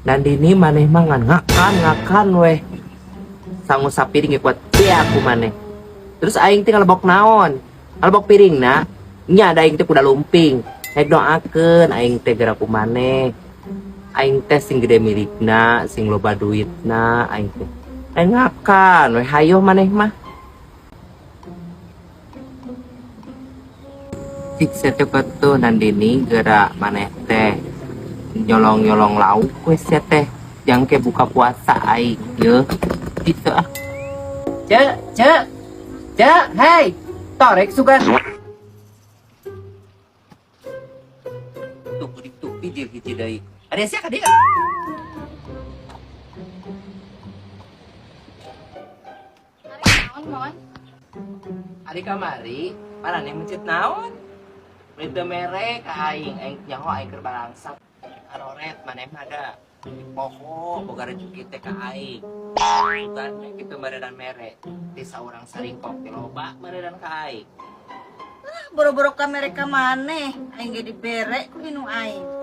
Nandini maneh mah ngan ngakan ngakan weh. Sangu sapiring ge kuat teh aku maneh. Terus aing teh ngalebok naon? Ngalebok piringna? Nya da aing teh kuda lumping. Rek doakeun aing teh geura ku maneh. Aing teh sing gede milikna, sing loba duitna aing teh. Aing ngakan weh hayoh maneh mah. Cik sia teh tuh Nandini geura maneh teh nyolong-nyolong lauk we sia teh. Jangke buka puasa aing yeuh. Gitu ah. Cek, cek. Cek, hei. Torek sugan. Tuh kudik tuh bijil hiji deui. Ada sia ka dieu. Ari naon, Mon? Ari kamari, maraneh mencit naon? Beli teu mere ka aing, aing nyaho aing keur balangsat. Aroret maneh mah da. Poho boga rezeki teh ka aing. Sugan kitu meureunan mere. Ti saurang saringkok teh loba meureunan ka aing. Ah, boro-boro ka mere ka maneh, aing ge dibere ku indung aing.